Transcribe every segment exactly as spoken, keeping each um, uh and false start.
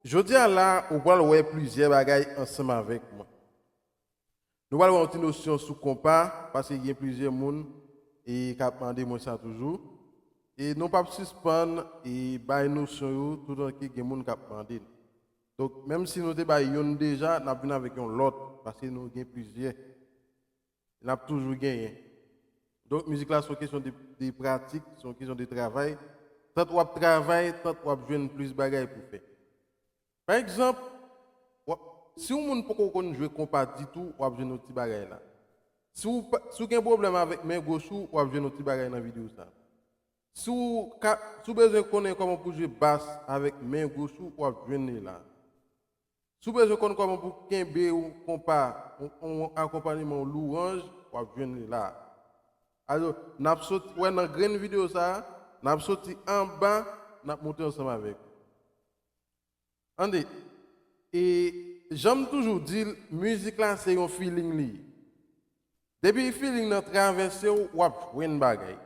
Jodi a la, ou pral wè plizyè bagay ansanm avèk mwen. Nou pral wè yon ti nosyon sou konpa, paske gen plizyè moun e k ap mande mwen sa toujou. E nou p ap sispann e bay nosyon yo toutan ke gen moun k ap mande n. Donk, menm si nou te bay youn deja, n ap vin avèk yon lòt, paske nou gen plizyè. N ap toujou genyen. Donk, mizik la se yon kesyon de, de pratik, se yon kesyon de travay. Tant w ap travay, tant w ap jwenn plis bagay pou fè. Pa egzanp, w ap, si yon moun poko konn jwe konpa ditou, w ap jwenn yon ti bagay la. Si w pa, si w gen pwoblèm avèk men goch ou, w ap jwenn yon ti bagay nan videyo sa. Si w ka, si w bezwen konnen kòman pou jwe bas avèk men goch ou, w ap jwenn li la. Si w bezwen konn kòman pou kenbe yon konpa, yon, yon akonpanyeman, yon lwanj, w ap jwenn li la. Alò, n ap sot, wè nan grenn videyo sa a, n ap soti anba, n ap monte ansanm avèk ou. Tande, e jan m toujou di l, mizik la se yon feeling li ye. Depi feeling nan travèse w, w ap jwenn bagay.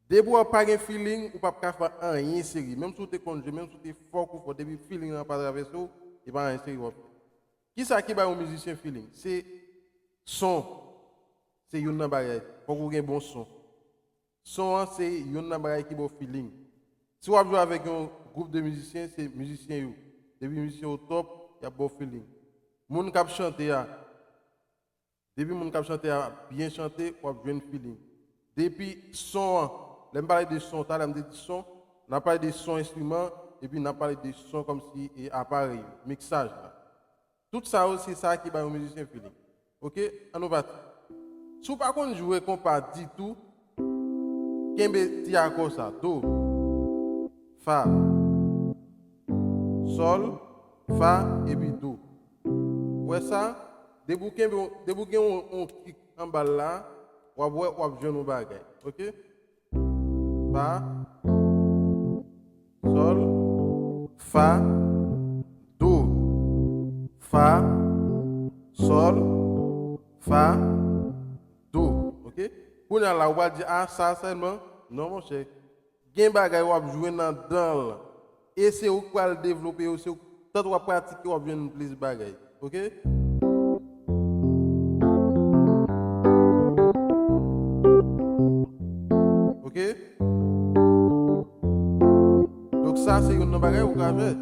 Depi w pa gen feeling, ou p ap ka fè anyen serye. Menm si w te konn jwe, menm si w te fò kou fò, depi feeling nan pa travèse w, e pa anyen serye w ap fè. Kisa ki bay yon mizisyen feeling? Se son. Se youn nan bagay. Fòk ou gen bon son. Son an se youn nan bagay ki ba w feeling. Si w ap jwe avèk yon gwoup de mizisyen, se mizisyen yo. Depi mizisyen yo top, y ap ba w feeling. Moun k ap chante a, depi moun k ap chante a byen chante, w ap jwenn feeling. Depi son an, lè m pale de son, talè m te di son, n ap pale de son enstriman, epi n ap pale de son kòmsi e aparèy yo, miksaj la. Tout sa yo, se sa ki bay yon mizisyen feeling. Oke? An nou pati. Si w pa konn jwe konpa ditou, kenbe ti akò sa. Do, fa, sòl, fa, epi do. Ou wè sa? Depi w kenbe, depi w gen yon, yon kik anba l la, w ap wè, w ap jwenn yon bagay. Oke? Fa, sòl, fa, do, fa, sòl, fa, do. Oke? Kounye a la, ou pral di, "A, sa sèlman?" Non, monchè. Gen bagay w ap jwenn anndan l. E se ou k pral devlope yo, se ou, tank w ap pratike, w ap jwenn plis bagay. Oke? Oke? Donk sa se youn nan bagay ou ka fè.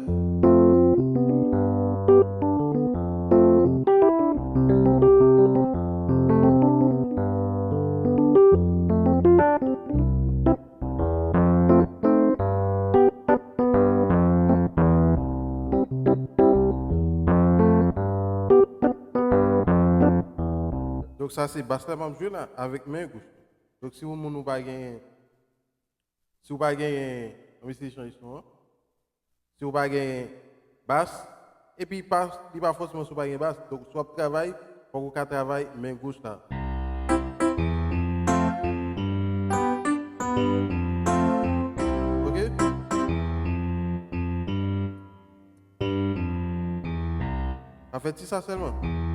Donk sa se bas la m ap jwe la, avèk men goch. Donk si yon moun ou pa genyen, si w pa genyen, ann eseye chanje son an. Si w pa genyen bas, epi pa, li pa fòseman si w pa gen bas. Donk si w ap travay, fòk ou ka travay men goch la. Oke? Sa fè ti sa sèlman.